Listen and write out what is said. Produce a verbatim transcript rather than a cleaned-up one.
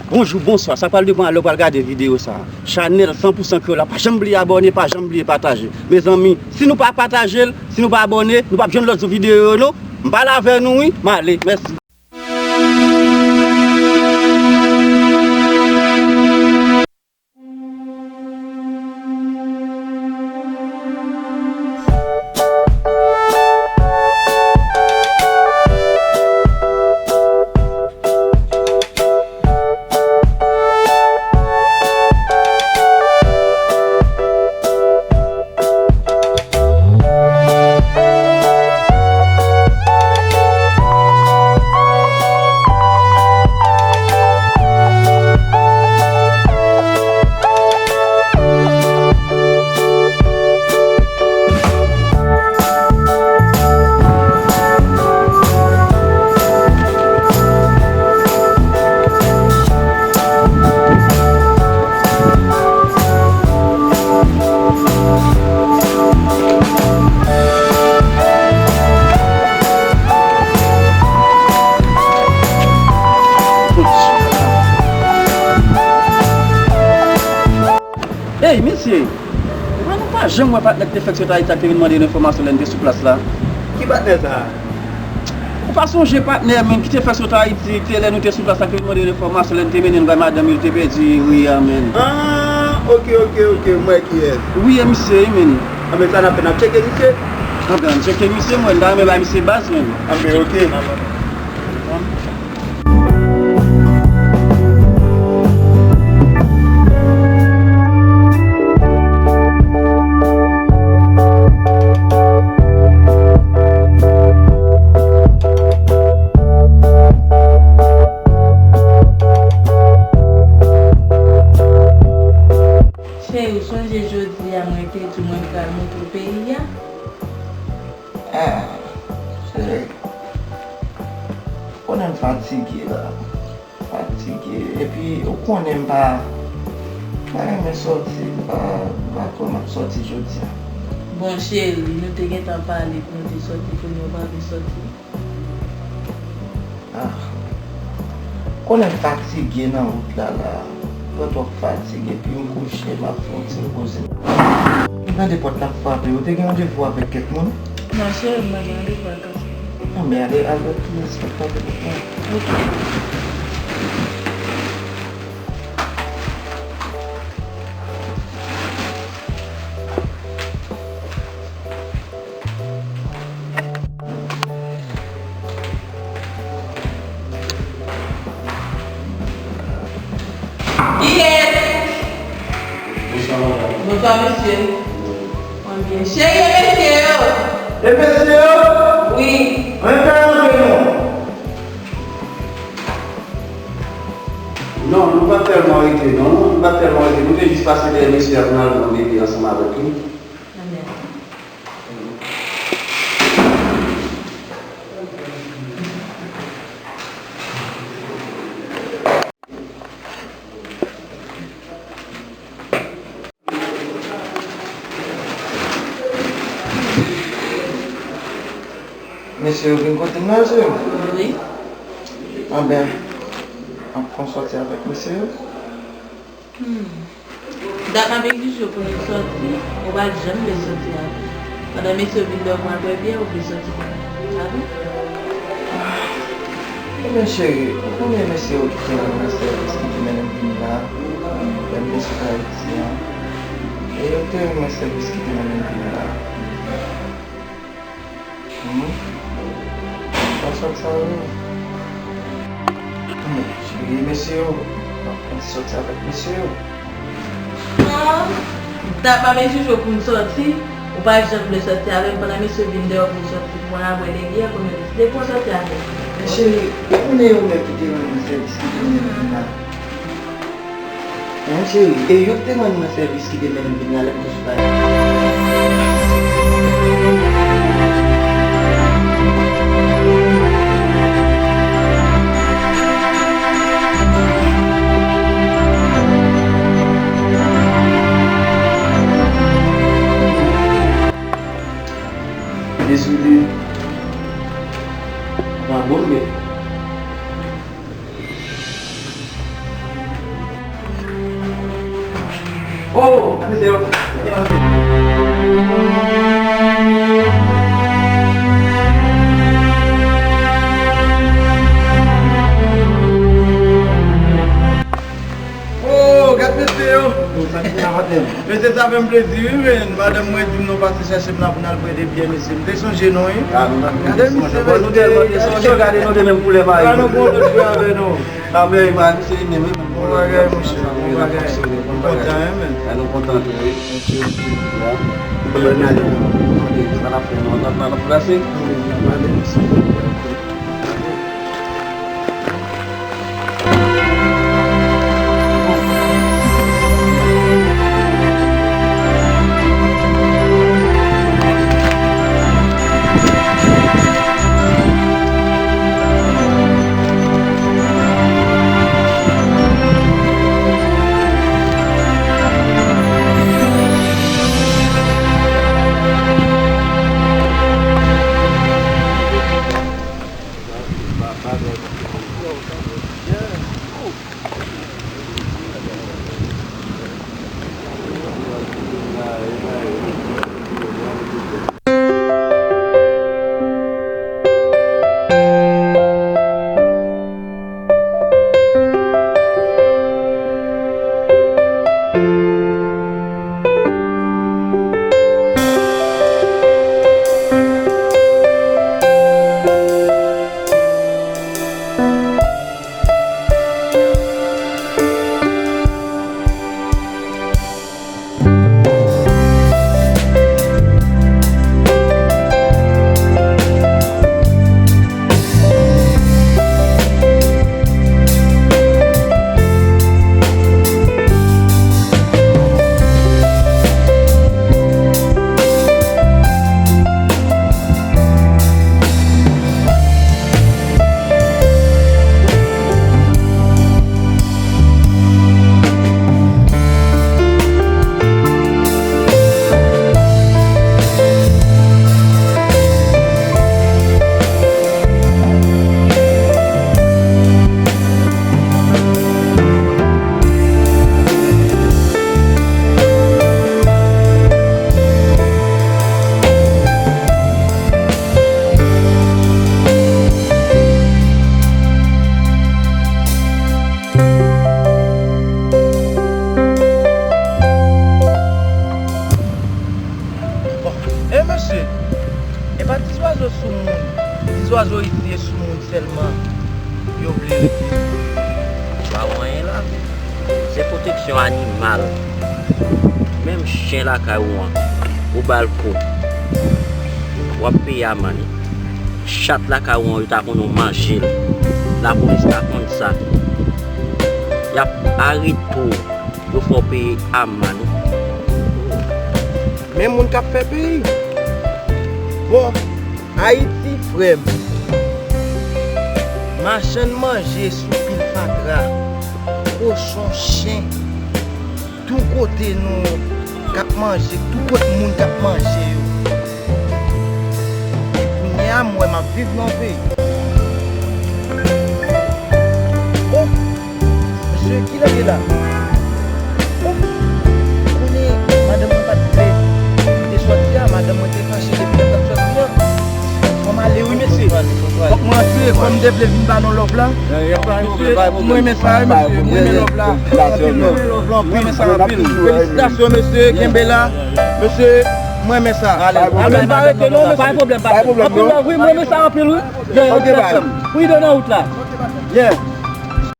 Bonjou, bonswa, sa pral depann a lè w pral gade videyo sa a. Chanèl san pou san Kreyòl la, pa janm bliye abòne, pa janm bliye pataje. Mezanmi, si nou pa pataje l, si nou pa abòne, nou p ap jwenn lòt videyo yo non. M pale avè nou wi, m ale, mèsi. Ey, mesye! Epa nou pa janm wè patnè ki te fèk sot Ayiti a ki te vin mande n enfòmasyon lè n te sou plas la. Ki patnè sa a? Ou pa sonje patnè menm ki te fèk sot Ayiti, ki te lè nou te sou plas la, ki te vin mande n enfòmasyon lè n te mennen l bay madanm li, li te pèdi ri a menm. Ah, ok, ok, ok, m wè kiyès. Wi, e misye wi menm. Anben sa n ap fè, n ap tcheke misye? Anben ann tcheke misye, mwen m ta renmen bay misye baz menm. Anben ok. Cheri, ou sonje jodi a mwen te di w mwen pral montre w peyi a? Ah, cheri, ou konnen m fatige la. Fatige. Epi, ou konnen m pa, m pa renmen sòti, m pa, m pa kwè m ap sòti jodi a. Bon, cheri, nou te gentan pale pou nou te sòti, kounye a ou pa vle sòti? Ah. Konnen m fatige nan wout la, la. Mwen twòp fatige, epi m kouche, m ap fè yon ti repoze. Tande pòt la ap frape, ou te gen randevou avèk kèk moun? Non, cheri, m pa gen randevou ak ansanm. Anben, ale, al wè kiyès k ap frape pòt la. Ok. Kiyès? Bonswa, madam. Bonswa, mesye. Mwen byen. Cheri, e mesye yo? E mesye yo? Wi. Ann fè rantre non. Non, nou pa t tèlman rete, non. Nou pa t tèlman rete. Nou te jis pase dèyè mesye a pou n al pran bebe ansanm avèk li. Amen. Mesye yo vin kote m la, mesye yo? Wi. Anben, ap fè yon sòti avèk mesye yo? Hmm. Dat m ap egzije w pou nou sòti, ou pa t janm vle sòti avè m. Pandan mesye yo vin dòmi apre byè, ou vle sòti pou nou. Sa vre? Ebyen, cheri, ou konnen mesye yo ki te renmen sèvis ki te mennen m vin la, lè m te sot Ayiti an. E yo te renmen sèvis ki te mennen m vin la. Hmm? Ou pa sòt sa vre? Men, cheri, mesye yo, m ap pran ti sòti avèk mesye yo. Ah, dat m ap egzije w pou n sòti, ou pa janm vle sòti avè m, pandan mesye yo vin dèyè w pou n sòti, pou n al bwè de byè, kounye a w deside pou w sòti avè m. Men cheri, ou konnen yo menm ki te rann mwen sèvis ki te mennen m vin la. Hein, cheri, e yo k te rann mwen sèvis ki te mennen m vin la lè m te sou kay. Dezole. Pa bon, men. Oh, gade mesye yo. Oh, gade mesye yo. Mesye, sa fè m plezi, wi, men. Madanm mwen di m nou pase chèche m la pou n al bwè de byè, mesye. M te sonje nou, wi. Gade misye, mesye. Gade nou de menm koulè, pa nou bon lòt bwè avè nou. Amèn, man, se li menm, wi, man. Bon bagay, monchè, bon bagay. Kontan, wi, men. Ay, nou kontan tou, wi. Ya. Bon bagay, sa n ap fè, nou, n ap, n ap plase. Bon, e mesye, e pa ti zwazo sou moun, ti zwazo isi e sou moun sèlman yo vle rete. Pa wè anyen la. Se pwoteksyon animal. Menm chen lakay ou an, ou ba l kou, w ap peye amann. Chat lakay ou an, yo ta konn ou manje l. Lapolis ta konn sa. Y ap arete w, yo fè w peye amann. Men moun k ap fè peyi. Bon, Ayiti, frè m. Machann manje sou pil fatra, kochon, chen, tou kote nou k ap manje, tou kote moun k ap manje yo. E kounye a, m wè m ap viv nan yon peyi. Oh! Mesye, kilè l ye la? Oh! Konnen madanm mwen pa t vle m te sòti a, madanm mwen te fache depi lè m t ap sòti a. Fò m ale wi, mesye. Fòk mwen antre, kòm m te vle vin ba nou love la. Mesye, m renmen sa wi, mesye. M renmen love la. Anpil love. M renmen sa anpil. Felisitasyon, mesye. Kenbe la. Mesye, m renmen sa. Ale. Anpil pa rete non, mesye. Pa gen pwoblèm, pa gen pwoblèm. Anpil love, wi, m renmen sa anpil, wi. Ok, bye. Wi, nan wout la. Yeah.